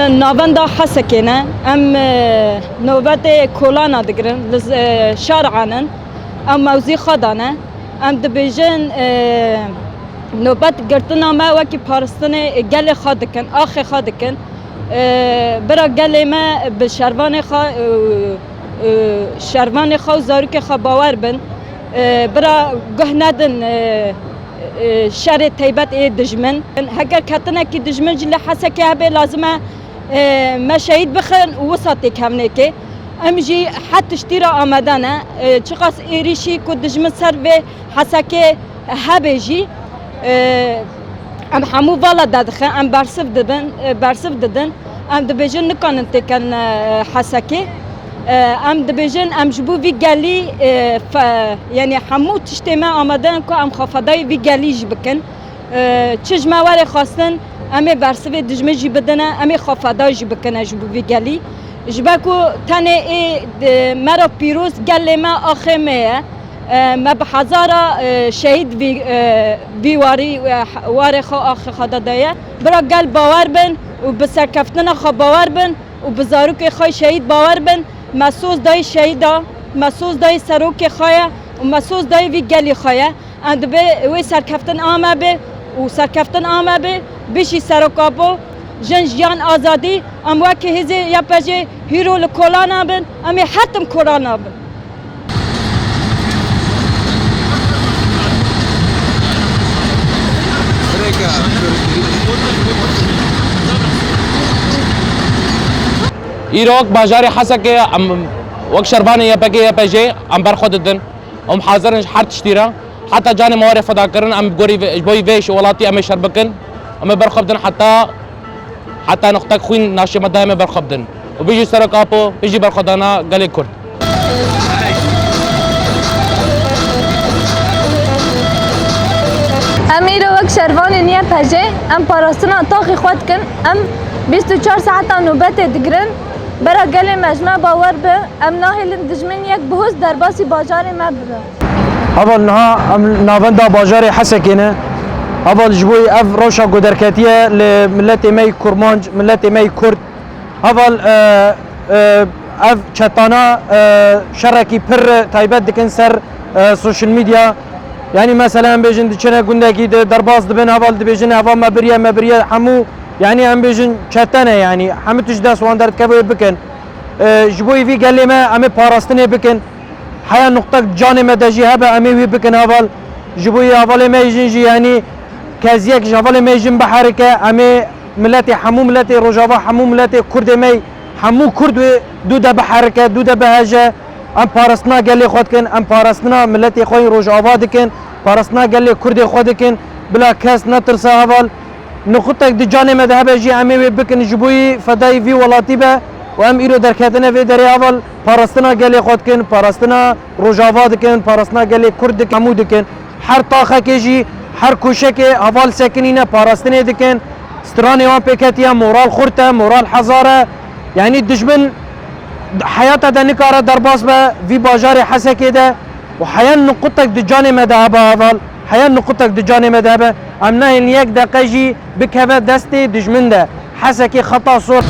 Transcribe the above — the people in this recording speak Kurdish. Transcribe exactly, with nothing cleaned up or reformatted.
Navenda Hesekê ne. Em, e, nobetê kolana digirin, li z-, e, şar anin. Em mewzî xwe dane. Em dibêjin, e, nobet girtina me wekî paristinê gelê xwe dikin, axê xwe dikin. E, bira gelê me bi şervanê xwe, e, e, şervanê xwe û zarokê xwe bawer bin. E, bira guh nedin, e, e, şerê teybet ê dijmin. Heger ketinekî dijmin jî li Hesekê hebe, lazim e, e, me şehîd bixin û wisa têkevnê ke. Em jî her tiştî re amade ne. E, çiqas êrîşî ku dijmin ser vê Hesekê hebe jî, e, em hemû vala dedixin, em bersiv didin, e, bersiv didin. Em dibêjin nikanin têkin, e, Hesekê. E, em dibêjin em ji bo vî gelî, e, fe-, yanî hemû tiştê me amade in ku em xwe fedayê vî gelî jî bikin. E, çi ji me were xwestin, em ê bersivê dijmin jî bidine, em ê xwe feda jî bikine ji bo vî gelî. Ji ber ku tenê ê, e, me re pîroz gelê me axê me ye. E, me bi hezara, e, şehîd vî, e, vî warî, e, warê xwe axê xwe de daye. Bira gel bawer bin û bi serkeftina xwe bawer bin û bi zarokê xwe şehîd bawer bin. Me soz dayî şehîda, me soz dayî serokê xwe ye û me soz dayî vî gelî xwe ye. Em dibê wê serkeftin a me be û serkeftin a me be, bijî Serok Apo, jin, jiyan, azadî. Em wekî hêzê Y P J hîro li kolana bin, em ê her tim kolana bin. Îro wek bajarê Hesekê em wek şervanê Y P G Y P J em ber xwe didin. Em hazir in ji her tiştî re. Heta canê me were feda kirin, em gorî vê, ji bo vê welatî em ê şer bikin. Em ê ber xwe bidin heta, heta nuqtek xwîn naşê me dayê me ber xwe bidin. Û bijî Serok Apo, bijî berxwedana gelê Kurd. Em îro wek şervanên Y P J, em parastina taxê xwe dikin. Em bîst û çar saeta nobetê digirin. Bera gelê me ji me bawer be, em nahêlin dijmin yek bi hûs derbasî bajarê me bibe. Heval niha em navenda bajarê Hesekê ne. Heval ji bo ev rewşa ku derketiye li miletê me yî Kurmanc, miletê me yî Kurd. Heval, e, e, ev çetana, e, şerekî pir taybet dikin ser, e, social media. Yanî mesela em bêjin diçine gundekî de derbas dibin, heval dibêjin heva me biriye, me biriye, hemû, yanî em bêjin çete ne, yanî hemû tişt dest wan derdikeve wê bikin. E, ji bo vî gelê me em ê parastinê bikin. Heya nuqtek canê me de jî hebe em ê wî bikin heval. Ji bo yê hevalê me jin jî, yanî keziyek ji hevalê me jin biherike, em ê miletê, hemû miletê Rojava, hemû miletê Kurdê me, hemû Kurd wê dû de biherike, dû de biheje. Em parastina gelê xwe dikin, em parastina miletê xwe yên Rojava dikin, parastina gelê Kurdê xwe dikin. Bila kes netirse heval. Nuqtek di canê me de hebe jî em ê wê bikin, ji bo yî fedayî vî welatî be û em îro derketine vê derê heval parastina gelê xwe dikin, parastina Rojava dikin, parastina gelê Kurd dikin, hemû dikin. Her taxekê jî, her koşekê heval sekinîne parastinê dikin. Stranê wan pêketiye, moral xurt e, moral hezar e. Yanî dijmin heyata de nikare derbas be vî bajarê Hesekê de û heya nuqtek di canê me de hebe heval, heya nuqtek di canê me de hebe. Em nahêlin yek deqe jî bikeve destê dijmin de. Hesekê xeta sor.